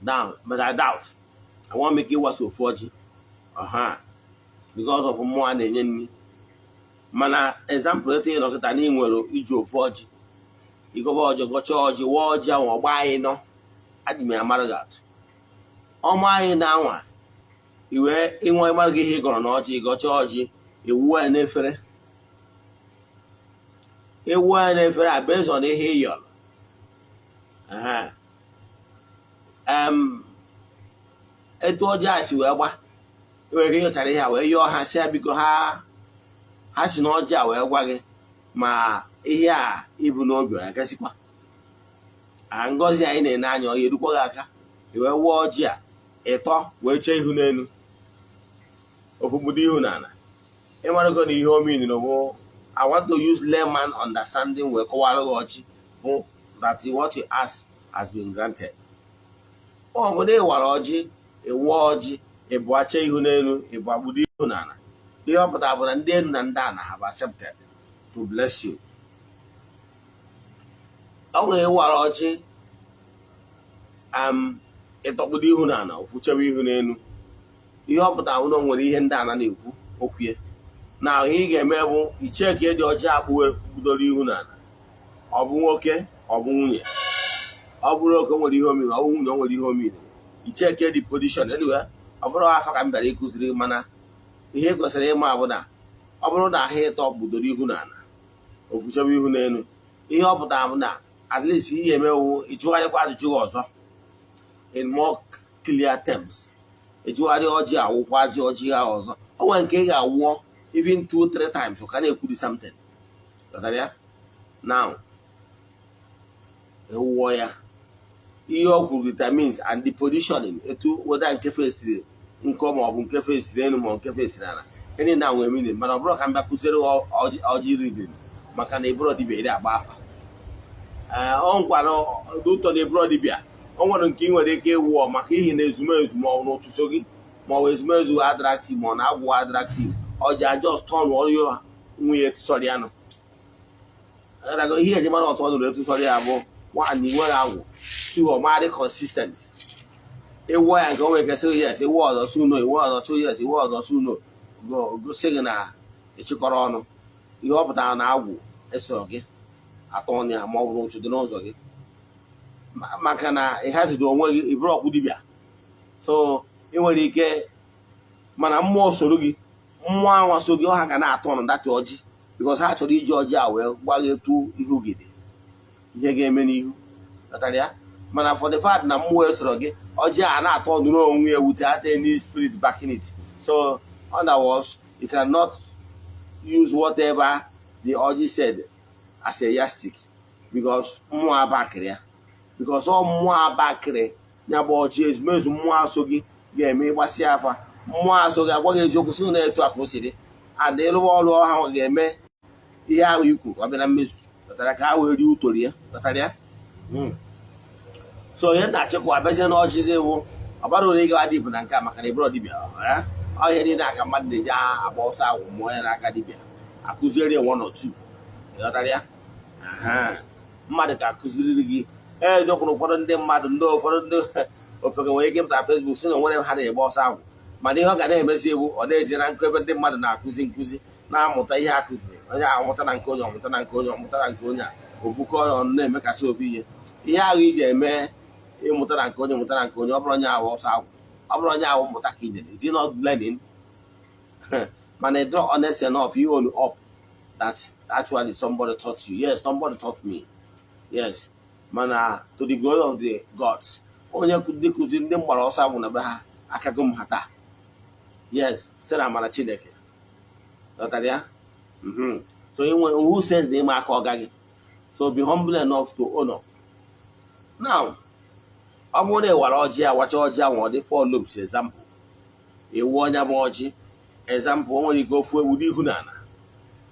down. But I doubt I want make ịwasa ofu ọjị ọha because of mmụọ a na-enye nri. Mana example, etu ị nọkịta na ị nwere iji ofu ọjị, ịgọba ọjị, gọchaa ọjị, waa ọjị ahụ, ọgba anyị nọ, adị m amara gị atụ ọma anyị na-anwa iwe ịnwe ịmara gị ihe ị gọrọ n'ọjị. Ịgọchaa ọjị, ewuo ya n'efere, ewuo ya n'efere a based on ihe ị yọrọ. Ehe. Etu ọjị a si wee gba, enwere ike ịyọchara ihe a wee yọọ ha, si ya biko, ha si n'ọjị a wee gwa gị ma ihe a ibu n'obi ọ ya-gasịkwa a ngọzi anyị na-ene anya, ọ ya erukwa gị aka. I wee wụọ ọjị a ịtọ, wee chee ihu n'elu, ofu mgbudo ihu n'ala. Ịmarago na ihe o mean bụ, I want to use layman understanding wee kọwara gị ọjị bụ that what you ask has been granted. Ọ bụ na ịwara ọjị, ịwụọ ọjị, ịbụ acha ihu n'elu, ịbụ agbụdo ihu n'ala, ihe ọ pụtara bụ na ndị elu na ndị ala have accepted to bless you. Ọ nwere ịwara ọjị, ịtọkpudo ihu n'ala, ofuchewe ihu n'elu, ihe ọ pụtara bụ na o nwere ihe ndị ala na-ekwu okwu ya. Na ihe ị ga-eme bụ ichee ka ịdị ọjị akpụ kpudoro ihu n'ala, ọ bụ nwoke, ọ bụ nwunye, ọ bụrụ oke nwere ihe omiri, ọ bụ nwunye, o nwere ihe omiri, ichee ka dị position. Anyway, ọ bụrụ afọ ka m bịara ịkụziri, mana ihe ị kwesịrị ịma bụ na ọ bụrụ na ahụ ịtọ kpudoro ihu n'ala, ofuchewe ihu n'elu, ihe ọ pụtara bụ na at least ihe emewu ịjụgharịkwa ajụjụ gị ọzọ in more clear terms, ịjụgharị ọjị, awụkwa ajị ọjị ahụ ọzọ. O nwere nke ị ga-awụọ even two three times, ọ ka na-ekwu the same thing. Ghọtara ya? Now, ewuọ ya, ihe ọ kwuru determines and the positioning, etu whether nke fesiri nkọ ma ọ bụ nke fesiri elu ma ọ nke fesiri ala, any na nwere meaning. Mana ọ bụrụ ka m bịa kụziere ọjị, ọjị reading, maka na eburo dibịa iri agba afa. Ee, ọ nkwara ụtọ na eburo dibịa, o nwere nke ị nwere ike ịwụọ maka ihi na ezumezu ma ọ bụ n'ụtụtụ gị, ma ọ bụ ezumezu attractive, ma ọ na-agwụ attractive ọji just turn ọrụ nwunye sọrọ ya nụ. Ihe eji mara ọtọ nụrụ etu sọrọ ya bụ, one, nwere agwụ, two, ọ marị consistent. Ịwụọ ya nke o nwere ike sị yes, ịwụ ọzọ sị no, ịwụ ọzọ sị yes, ịwụ ọzọ sị no, gosi gị na ịchịkọrọ ọnụ. Ihe ọ pụtara na agwụ esoro gị atọ ọnụ ya, ma ọ bụrụ otu dị n'ụzọ gị, maka na ị haziri onwe gị, ịbụrụ ọkwụ dibịa. So ị nwere ike, mana mmụọ soro gị, mmụọ anwa so gị, ọha ga na-atọ ọnụ data ọjị, because ha chọrọ iji ọjị a wee gwa gị etu ihu gị dị, ihe ga-eme n'ihu. Ghọtara ya? Mana for the fact na mmụọ esoro gị, ọjị a na-atọ ọnụrụ onwe ya without any spirit backing it. So other words, you cannot use whatever the ọjị said as a yardstick, because mmụọ abakịrị ya, because ọ mmụọ abakịrị ya bụ ọjị. Ezumezu mmụọ asọ gị ga-eme ịgbasịa afa, mmụọ asọ gị agwa gị eziokwu, sị na etu a ka o si dị, and ịrụwa ọrụ ọha ga-eme ihe ahụ ikwu ka ọ bịa na mmezu. Ghọtara? Ka ha wee rie utoro ya. Ghọtara ya? So ihe na-achịkwa abịazie na ọchịzi wụ ọbara ore ịgawa dibụ na nke a, maka na ịbụrụ dibịa ọ ihe niile aka mmadụ na-eji agba ọsọ agwụ mụọ ya n'aka dibịa akụziere ya one or two. Ịghọtara ya? Mmadụ ka akụziriri gị ejekwuru. Ụfọdụ ndị mmadụ, ndị ụfọdụ ndị ofeke nwere ike ịpụta Facebook si na onwere ha na-egbe ọsọ agwụ, mana ihe ọ ga na-emezi ewu, ọ na-eje na nkụ ebe ndị mmadụ na-akụzi nkụzi, na-amụta ihe a kụziri onye, amụta na nke onye, ọmụta na nke onye, ọmụta na nke onye a, obukọ ọnụ na-emekasị ofu ihe. Ihe ahụ ị ga-eme, ịmụta na nke onye, mụta na nke onye, ọ bụrụ onye ahụ ọsọ agwụ, ọ bụrụ onye ahụ mmụta ka ijere, is it not learning? Mana ị don't honest enough, you own up that actually somebody taught you. Yes, somebody taught me, yes, mana to the glory of the gods, onye ndị kụziri ndị mgbara ọsọ agwụ na be ha akago m ha taa. Yes, site na amara Chineke. Ghọtara ya? So inwe who says na ịma aka ọga gị? So be humble enough to own up. Now, ọ bụrụ na ị wara ọjị, awacha ọjị ahụ, ọ dị four lobes. Example, iwu ọnya bụ ọjị, example, o nwere ike ofu ewu n'ihu n'ala,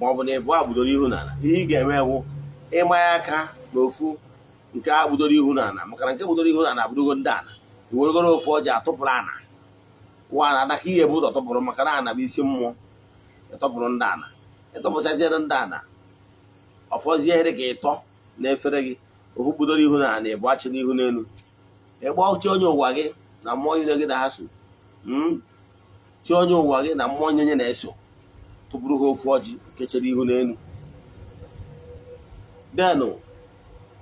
ma ọ bụ na ịbụ agbudoro ihu n'ala. Ihe ị ga-eme bụ ịmanye aka n'ofu nke a gbudoro ihu n'ala, maka na nke gbudoro ihu n'ala abụrụgo ndị ala. Iweregoro ofu ọjị atụpụrụ ana nwa ana ka ihe bụ ụzọ tụpụrụ, maka na ana bụ isi mmụọ. Ịtọpụrụ ndị ana, ịtọpụchaziere ndị ana, ọfọzie dị ka ịtọ n'efere gị, ofu kpudoro ihu n'ala, ịbụ achị n'ihu n'elu, ịgba chi onye ụwa gị na mmụọ niile gị na ha so, chi onye ụwa gị na mmụọ onye na-eso, tụpụrụ ha ofu ọjị nke chere ihu n'elu. Then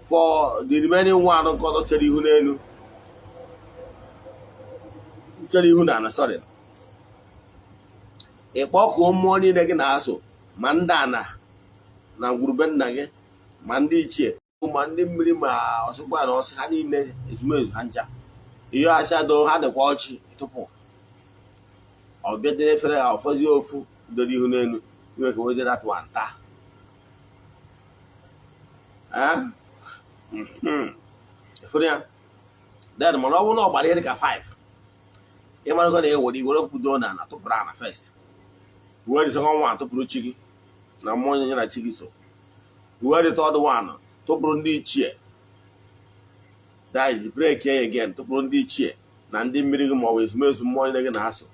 for the remaining one, nke ọzọ chere ihu n'elu, chere ihu n'ala, sorry, ịkpọkuo mmụọ niile gị na-asụ, ma ndị ana na ngwurube nna gị, ma ndị ichie, ma ndị mmiri, ma ọsịkwa na ọsị ha niile, ezumezu ha ncha, ihe asado ha dịkwa ọchị tupu ọ bịa dịrị efere ha, ọfọzie ofu doro ihu n'elu, iwe ka wede that one taa. Eh? Efere ya. Then mana ọ bụrụ na ọ gbara ihe dịka 5, ịmarago na ewere iwere kwudoro na ala tụpụrụ ala first, Were the second one tụpụrụ chi gị na mmụọ ya na chi gị so. Were the third one tụpụrụ ndị ichie, that is, break ya again, tụpụrụ ndị ichie na ndị mmiri gị ma ọ bụ ezumezu mmụọ niile gị na-asụ.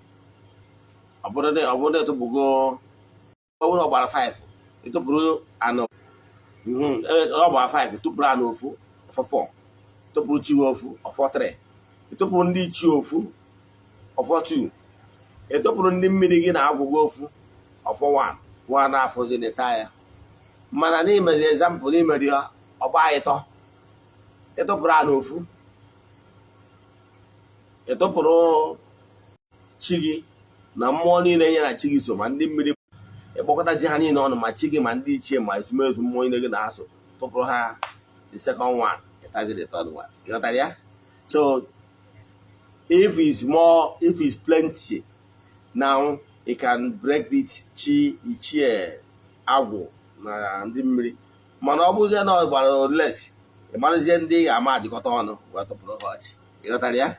Ọ bụrụ na ịtụpụgo, ọ bụrụ na ọ gbara 5, ịtụpụrụ anọ. Ọ gbara 5, tụpụrụ anọ ofu, ọfọ 4, tụpụrụ chi gị ofu, ọfọ 3, ịtụpụrụ ndị ichie ofu, ọfọ 2, ịtụpụrụ ndị mmiri gị na agwụgwọ ofu, ọfọ 1, 1 na-afọzi n'ịta ya. Mana n'imezi example, n'imeri ya ọgba ịtọ, ịtụpụrụ anọ ofu, ịtụpụrụ chi gị na mmụọ niile ya na chi gị so, ma ndị mmiri, ịkpọkọtazi ha niile ọnụ, ma chi gị ma ndị ichie ma ezumezu mmụọ niile gị na-asụ, tụpụrụ ha the second one, ịtazi the third one. Ịghọtara ya? So if it's more, if it's plenty now, you can break it, chi, ichie, agwụ na ndị mmiri. Mana ọ bụzie na ọ gbara less, ị marazie ndị ị ga-ama adịkọta ọnụ wee tụpụrụ ha ọchị. Ịghọtara ya?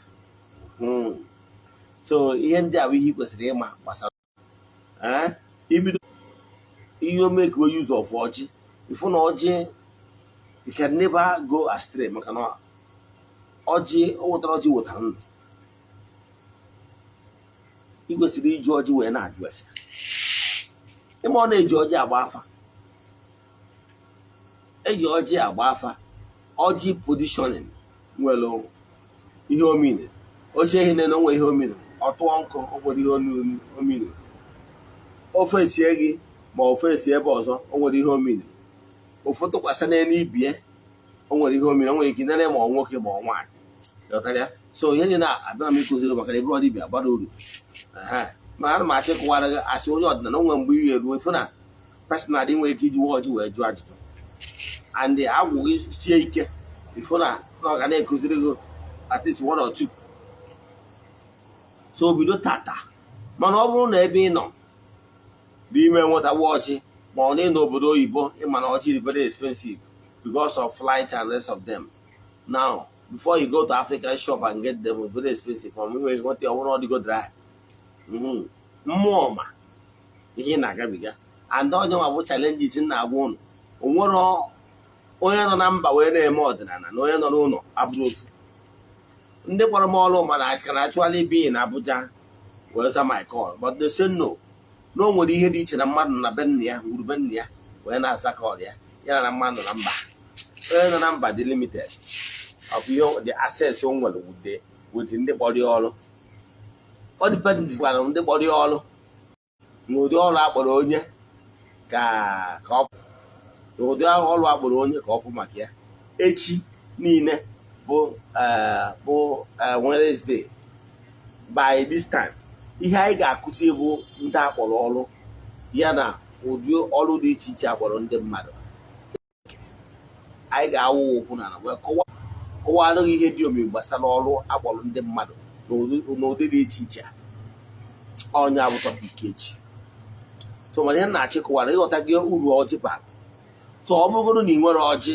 So ihe ndị a bụ ihe ị kwesịrị ịma gbasara ibido ihe o make use of ọjị. Ịfụ na ọjị, you can never go astray, maka na ọjị o wetara, ọjị wetara ndụ. Ị kwesịrị iji ọjị wee na-ajụ ese. Ịma ọ na-eji ọjị agba afa, eji ọjị agba afa. Ọjị positioning nwere ihe omini oche ehi na onwe ihe omini, ọtụọ nkụ o nwere ihe omini, ofe esie gị ma ofe esi ebe ọzọ, o nwere ihe omini, ofu tụkwasị n'elu ibie, o nwere ihe omini, o nwere ike nene ma ọ nwoke ma ọ nwaanyị. Ghọtara ya? So ihe niile abịa m ịkụziri maka na eburu dibịa gbara uru. Ma ana m achọ ịkụwara gị asị onye ọdịnala onwe mgbe iri eruo, ifu na personal nwere ike iji ọjị wee jụọ ajụjụ and agwụ gị sie ike, ifu na ọ ga na-ekụziri gị at least one or two. So bido tata. Mana ọ bụrụ na ebe ị nọ bụ ime nwetawa ọjị, ma ọ na ịnọ obodo oyibo, ịma na ọjị dị very expensive because of flight and rest of them. Now, before you go to African shop and get them, it's very expensive. From nwere nweta, ọ bụrụ na ọ dịgo dry. Mmụọ ma ihe ị na-agabiga and onye nwa bụ challenges m na-agwa ụnụ. O nwere onye nọ na mba wee na-eme ọdịnala na onye nọ n'ụlọ abụrụ ofu. Ndị kpọrọ m ọrụ mana I can actually be in Abuja wee za my call, but they say no, na o nwere ihe dị iche na mmadụ na be nna ya, ngwuru be nna ya wee na-aza call ya, ya na mmadụ na mba. Onye nọ na mba dị limited of ihe, the access o nwere with ndị kpọrọ ya ọrụ. Ọ dependkwara ndị kpọrọ ya ọrụ na ụdị ọrụ akpọrọ onye ka ọ na ụdị ọrụ akpọrọ onye ka ọ fụ maka ya. Echi niile bụ Wednesday, by this time, ihe anyị ga-akụzi bụ ndị akpọrọ ọrụ ya na ụdị ọrụ dị iche iche akpọrọ ndị mmadụ. Anyị ga-awụ ụkwụ n'ala wee kọwara gị ihe dị omimi gbasara ọrụ akpọrọ ndị mmadụ n'ụdị dị iche iche. Onye abụ topic echi. So mana ihe m na-achọ ịkọwara, ịghọta gị uru ọjị bara. So ọ bụrụgodu na ị nwere ọjị,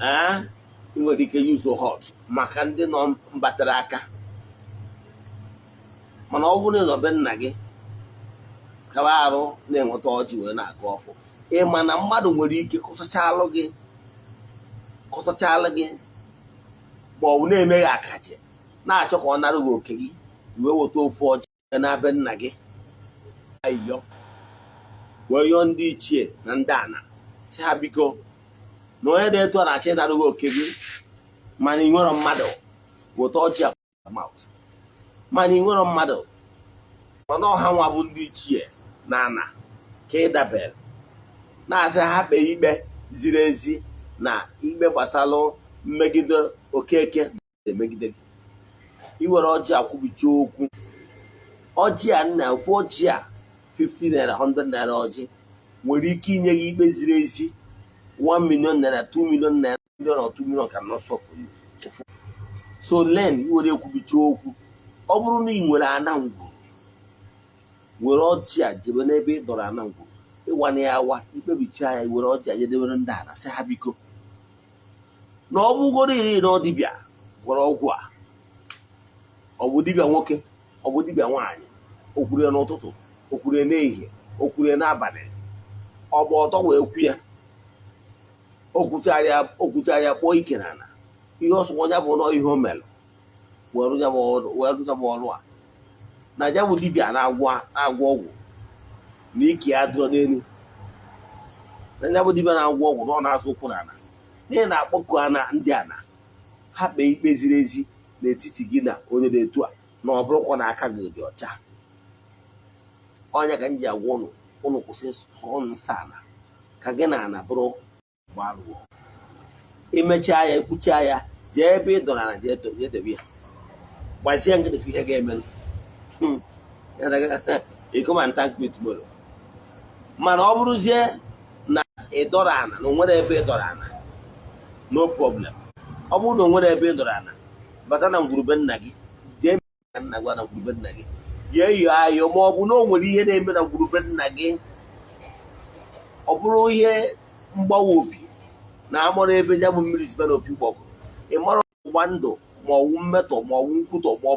ee, ị nwere ike use hot maka ndị nọ mbatara aka. Mana ọ bụrụ na ị nọ be nna gị, kaba arụ na-enweta ọjị wee na-agụ ọfụ. Ịma na mmadụ nwere ike kọsachalụ gị ma ọ bụ na-eme gị akaje, na-achọ ka ọ nara gị oke gị, wee weta ofu ọjị na be nna gị, ayọ wee yọọ ndị ichie na ndị ana, si ha biko, na onye na-etu a na-achọ ịnara gị oke gị, mana ị nwere mmadụ, weta ọjị a mouth. Mana ị nwere mmadụ, mana ọha nwa bụ ndị ichie na ana ka ị dabere, na-asị ha kpee ikpe ziri ezi na ikpe gbasalụ mmegide Okeke emegide gị. Iwere ọjị akwụbicha okwu. Ọjị a nna, ofu ọjị a, 50 naira, 100 naira ọjị nwere ike inye gị ikpe ziri ezi. 1 million naira, 2 million naira, million or 2 million cannot solve for you. So learn iwere ekwubicha okwu. Ọ bụrụ na ị nwere ana ngwuru, were ọjị a jebe n'ebe ị dọrọ ana ngwuru, ịwana ya awa, ikpebicha ya, were ọjị a jedebere ndị ana, sị ha biko, na ọ bụgoro iri na ọ dibịa gwọrọ ọgwụ a, ọ bụ dibịa nwoke, ọ bụ dibịa nwaanyị, O kwuru ya n'ụtụtụ, o kwuru ya n'ehihie, o kwuru ya n'abalị, ọ gba ọtọ wee kwu ya. O kwuchara ya, kpọọ ike n'ala. Ihe ọsọ ya bụ nọ ihe o mere wee rụ ya bụ ọrụ, wee rụ ya bụ ọrụ a na ya bụ dibịa na-agwọ ọgwụ na ike ya dụrọ n'elu, na ya bụ dibịa na-agwọ ọgwụ na ọ na-azụ ụkwụ n'ala, n'ihi na-akpọku ana ndị ana ha kpee ikpe ziri ezi n'etiti gị na onye na-etu a, na ọ bụrụkwa na aka gị dị ọcha. Ọnya ka m ji agwa ụnụ, ụnụ kwụsị sọ nsọ ala ka gị na ana bụrụ gbarụọ. Imechaa ya, ekwuchaa ya, jee ebe ị dọrọ ala, jee debe ya, gbazie nkịtị ihe ga-eme. You come and thank me tomorrow. Mana ọ bụrụzie na ị dọrọ ana, na onwere ebe ị dọrọ ana, no problem. Ọ bụrụ na onwere ebe ị dọrọ ana, bata na ngwurube nna gị, jee na nna gwa na ngwurube nna gị, jee yọọ ayọ, ma ọ bụ na o nwere ihe na-eme na ngwurube nna gị, ọ bụrụ ihe mgbawa obi na amara ebe ya bụ mmiri sibe na opi gbọgụ, ị mara ọgbụgba ndụ, ma ọ bụ mmetọ, ma ọ bụ nkwutọ, ma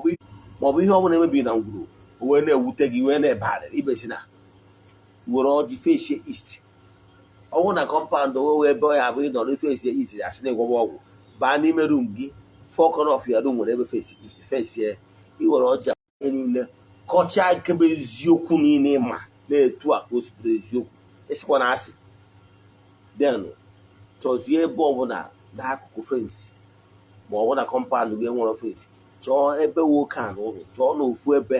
ọ bụ ihe ọ bụla emebiri na ngwuru, o wee na-ewute gị, wee na-ebegharị ibesi na were ọjị face east. Ọ bụrụ na compound onwe ebe ọ ya abụ ịnọrọ face east, asị na ịgwọba ọgwụ, baa n'ime room gị, four corner of your room nwere ebe face east, face ya, iwere ọjị ihe niile kọchaa nkebe eziokwu niile ma na-etu a ka o si bụrụ eziokwu, ịsịkwa na asị. Then chọzie ebe ọbụla n'akụkụ fence, ma ọ bụ na compound gị nwere fence, chọọ ebe nwoke a n'ụlọ, chọọ n'ofu ebe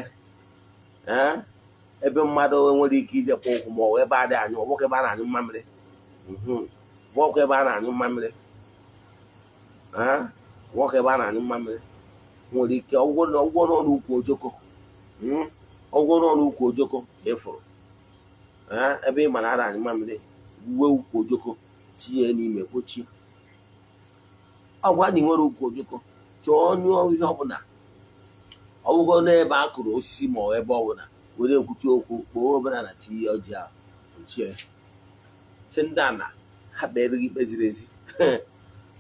ebe mmadụ nwere ike ije kpọ ụkwụ, ma ọ bụ ebe adịghị anyụ, ọ bụkwa ebe a na-anyụ mmamịrị, bụkwa ebe a na-anyụ mmamịrị, nwoke ebe a na-anyụ mmamịrị nwere ike ọgwụgwọ nọ n'ukwu ojoko, ọgwụgwọ nọ n'ukwu ojoko ka ị fụrụ ebe ị ma na a na-anyụ mmamịrị, uwe ukwu ojoko tinye n'ime kpochie. Ọ gwa na ị nwere ukwu ojoko, chọọ nyụọ ihe ọbụla, ọbụgo n'ebe a kụrụ osisi ma ọ ebe ọbụla, were ekwuchi okwu kpọọ ọbụla na tinye ọjị ahụ kpochie, si ndị ana ha kpere gị ikpe ziri ezi.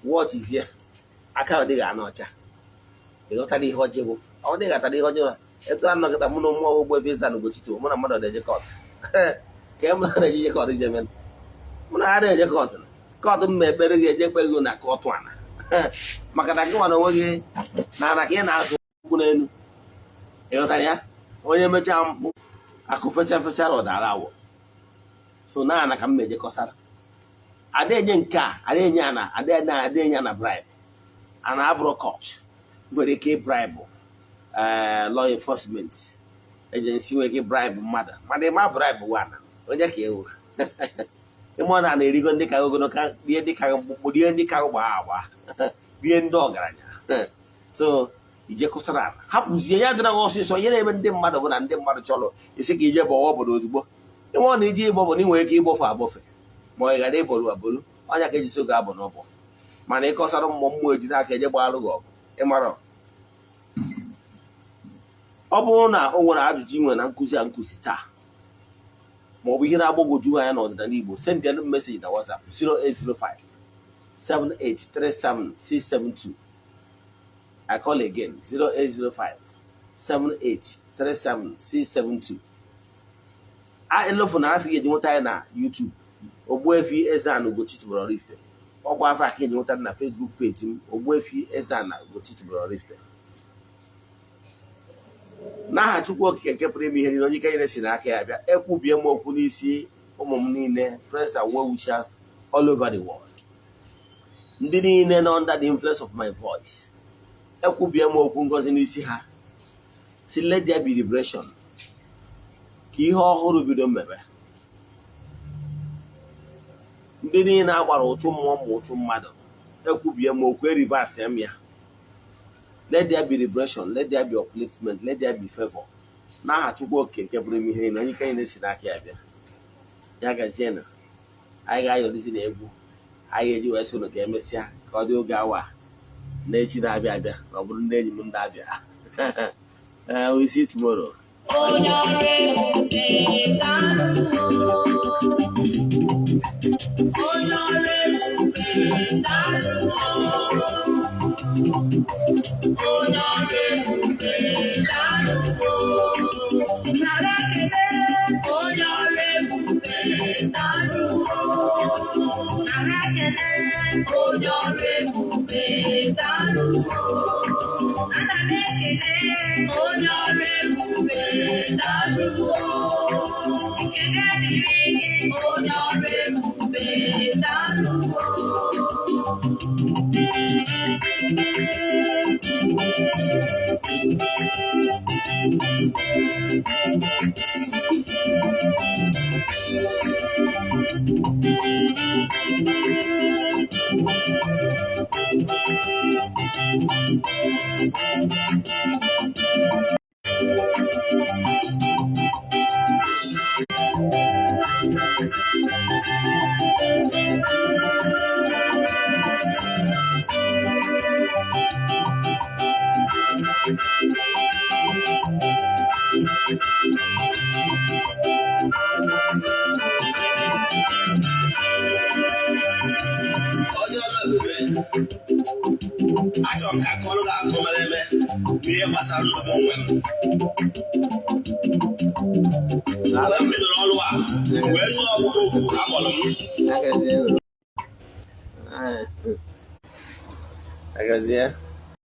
Wọchizie aka ọ dịghị anụ ọcha. Ị ghọtara ihe ọjị bụ? Ọ dịghị atara ihe ọjọọ etu a nọkịta. Mụ na mmụọ Ogbuefi Eze-Ana Ugochi mụ na mmadụ na-eje court ka mụ na na-eje court ije mee, mụ na ha na-eje court. Court m ma ekpere gị eje ekpe gị na court ana, maka na gị nwa na onwe gị na ana ka ị na-azụ ụkwụ n'elu. Ịghọtara ya? Onye mechaa mpụ, akụ fecha fechara, ọdara awọ so na ana ka m na-ejekọsara. Ada enye nke a, ada enye ana, ada enye ana bribe. Ana abụrụ court nwere ike bribe law enforcement agency, nwere ike bribe mmadụ, mana ịma bribe wa ana onye ka ewu ịmụ na na-erigo ndị ka ogologo ka rie, ndị ka mkpụmkpụ rie, ndị ka gbaa agba rie, ndị ọgaranya. So ije kụsara ala, hapụzie ya dịra gị ọsịsọ. Ihe na-eme ndị mmadụ bụ na ndị mmadụ chọrọ isi ka ije bọwa obodo ozugbo. Ịnwe ọ na ije ịbọ bụ na ị nwere ike ịgbọfe agbọfe, ma ọ ghara ịbọrụ abọrụ ọnya ka eji so ga abọ n'ọbọ. Mana ịkọsara mmụọ, mmụọ ejide aka eje gbaalụ gị ọgụ. Ịmara ọ bụrụ na o nwere ajụjụ ị nwere na nkụzi a nkụzi taa, ma ọ bụ ihe na-agbagwoju anya n'ọdịnala Igbo, send them message na WhatsApp 0805 7837 672. I call again, 0805 7837 672. A elofu na afọ ga-eji nweta anyị na YouTube, Ogbuefi Eze-Ana Ugochi tubelu Oraifite. Ọgwụ afọ aka eji nweta na Facebook page m, Ogbuefi Eze-Ana Ugochi tubelu Oraifite. N'aha Chukwu Okike nke pụrụ ime ihe niile, onye ike niile si n'aka ya bịa, ekwubie m okwu n'isi ụmụ m niile, friends and well wishers all over the world, ndị niile nọ under the influence of my voice, ekwubie m okwu ngozi n'isi ha, si let there be liberation, ka ihe ọhụrụ bido mmebe. Ndị niile a gbara ụchụ mmụọ ma ụchụ mmadụ, ekwubie m okwu, reverse m ya. Let there be liberation, let there be upliftment, let there be favor. N'aha Chukwu Okike nke pụrụ ime ihe niile, onye ike niile si n'aka ya bịa. Ya gazie na anyị ga-ayọlizi na egwu anyị ga-eji wee soro ka emesịa, ka ọ dị oge awa na echi na-abịa abịa, na ọ bụrụ ndị enyi m ndị abịa. We see tomorrow. Onye ọrụ ebube, daalụ. Onye ọrụ ebube, daalụ. Onye ọrụ ebube, daalụ. Nara ekele, onye ọrụ ebube, daalụ. Nara ekele, onye ọrụ ebube, daalụ. Ana m ekele onye ọrụ ebube, daalụ. Ekele dịrị gị, onye ọrụ ebube, daalụ. Onye ọrụ ebube, achọrọ m ka akọrọ gị akụkọ mere eme n'ihe gbasara ndụ m onwe m. Mgbe m bidoro ọrụ a wee zụọ ọkpụkpọ oku akpọrọ m. Agazie. Agazie.